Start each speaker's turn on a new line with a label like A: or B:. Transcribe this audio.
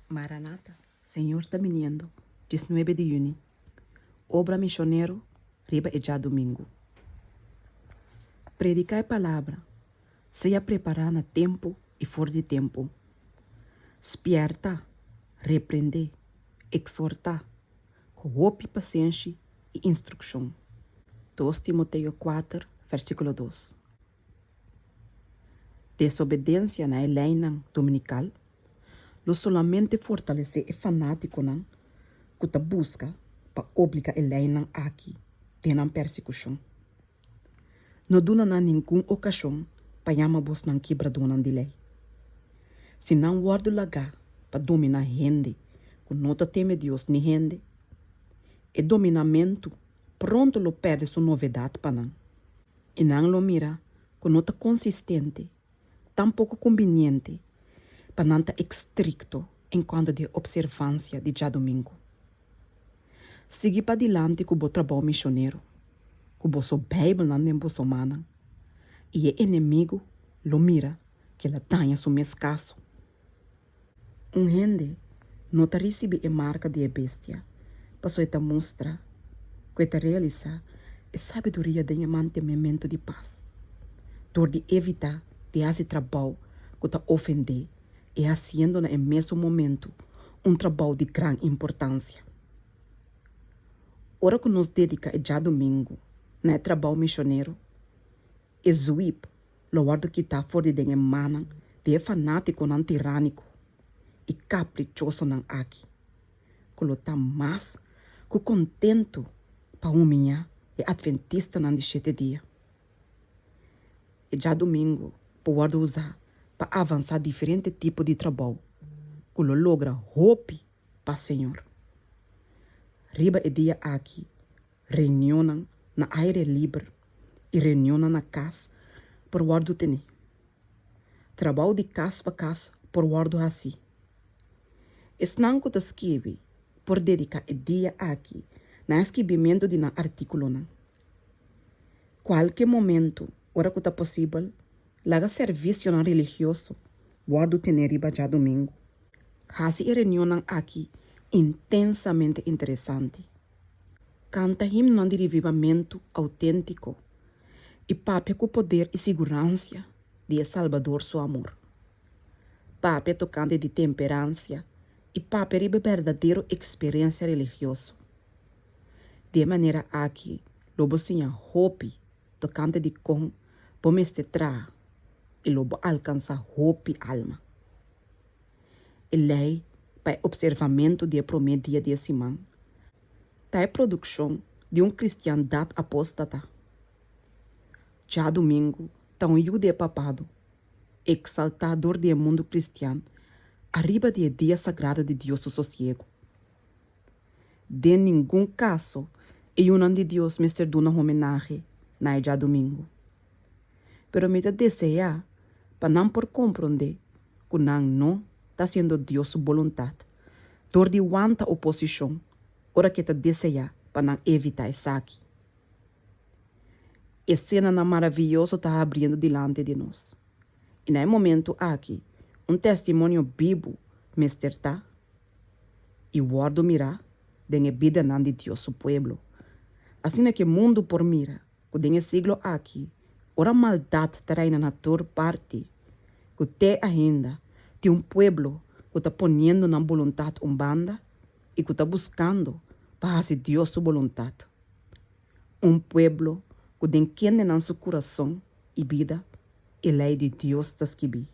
A: Maranata, Señor ta biniendo, diesnuebe di yüni. Obra mishonero riba e djadumingu. Prediká e palabra, sea prepará na tempu i for di tempu. Spièrta, reprendé, eksortá ku hopi pasenshi i instrukshon. Dos Timoteo kuater, vèrsikulo dos. Desobedensia na e leinan dominikal lo solamente fortalesé e fanátikonan ku ta buska pa obliga e leinan aki den nan persekushon. No duna nan ningun okashon pa yama bosnan kibradónan di lei. Si nan wòrdu lagá pa dominá hende ku no ta teme Dios ni hende, e dominamentu pronto lo pèrdè su novedat pa nan. I nan lo mira ku no ta konsistente, tampoko kumbiniente pa nan ta estrikto enkuanto di e opservansia di djadumingu. Sigui padilanti ku bo trabou mishonero, ku boso Beibelnan den boso mannan, i e enemigu lo mira ku el a daña su mes kaso. Un hende no ta risibí e marka di e bestia pasobra e ta mustra ku e ta realisá e sabiduria den e mantenementu di pas dor di evitá di hasi trabou ku ta ofendé i hasiendo na e mesun momentu un trabou di gran importansia. Ora ku nos dediká e djadumingu na e trabou mishonero, e zuip lo wòrdu kitá for di den e mannan di e fanátikonan tirániko i kaprichosonan aki, ku lo ta mas ku kontentu pa humiá e atventistanan di shete dia. E djadumingu por wòrdu usá pa avansá diferente tipo di trabou ku lo logra hopi pa Señor. Riba e dia aki Reunionnan na aire liber i reunionnan na kas por wòrdu tené. Trabou di kas pa kas por wòrdu hasí. Esnan ku ta skibi por dediká e dia aki na e skibimentu di nan artíkulonan. Kualke momentu ora ku ta posibel, laga servisionan religioso wòrdu tené riba djadumingu. Hasi e reunionnan aki intensamente interesante. Kanta himnonan di revivamentu outéntiko i papia ku poder i siguransia di e Salbador su amor. Papia tokante di temperansia i papia riba e berdadero eksperensia religioso. Di e manera aki lo bo siña hopi tokante di kon bo mester traha i lo bo alkansá hopi alma. E lei pa e opservamentu di e promé dia di e siman ta e produkshon di un kristiandat apóstata. Djadumingu ta un yu di e papado, eksaltá dor di e mundu kristian ariba di e dia sagrado di Dios su sosiegu. Den ningun kaso e yunan di Dios mester duna homenahe na e djadumingu. Pero mi ta deseá pa nan por komprondé ku nan no ta hasiendo Dios su boluntat dor di wanta oposishon ora ku e ta deseá pa nan evitá esaki. E senanan maravioso ta habriendo dilanti di nos, i na e momentu aki un testimonio bibu mester ta i wòrdu mirá den e bidanan di Dios su pueblo, asina ku e mundu por mira ku den e siglo aki, ora maldat ta reina na tur parti, ku te ainda tin un pueblo ku ta poniendo nan boluntat un banda i ku ta buskando pa hasi Dios su boluntat, un pueblo ku den kendenan su kurason i bida e lei di Dios ta skibí.